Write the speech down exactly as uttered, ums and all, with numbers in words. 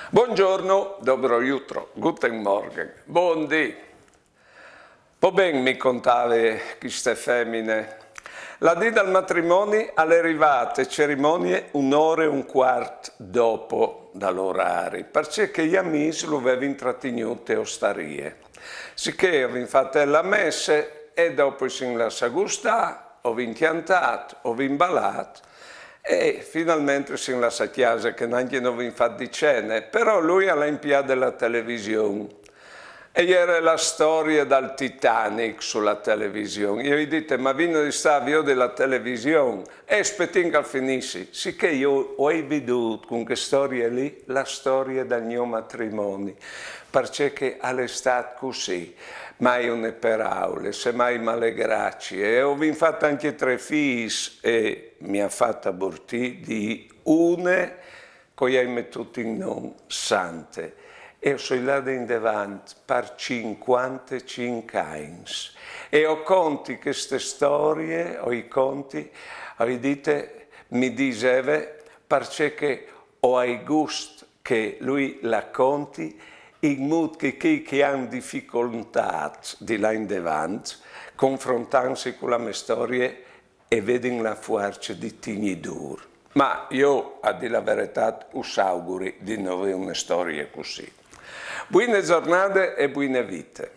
Buongiorno, dobro jutro, guten Morgen, bundì. Po ben mi contave cheste femine. La dì dal matrimoni al è rivà te cerimonie un'ore e un quart dopo dal orari, parcè che i amîs lu vevin tratignût te ostarie. Sichè o vin fat la messe e dopo i sin lassâts gustâ, o vin cjantât, o vin balât e finalmentri o sin lassâts a cjase che nancje no vin fat di cene, però lui al à impiade la television. E e jere la storie dal Titanic su la television. Jo i ai dite: «Ma vino di stâ a viodi la television?» «E spietìn che al finissi.» Sichè jo o ai viodût cun chê storie li la storie dal gno matrimoni, parcè che al è stât cussì, mai une peraule, se mai male gracie, e o vin fat ancje trê fiis e mi à fat abortî di une che o ai metût in non Sante. E o soi lade indevant par cincuantecinc agns. E o conti cheste storie, o i conti, o ai dite, mi diseve, parcè che o ai gust che lui la conti in mût che chei che a àn dificoltât di lâ indevant, confrontantsi cu la mê storie, e vedin la fuarce di tignî dûr. Ma jo, a dî la veretât, us auguri di no vê une storie cussì. Buine zornade e buine vite.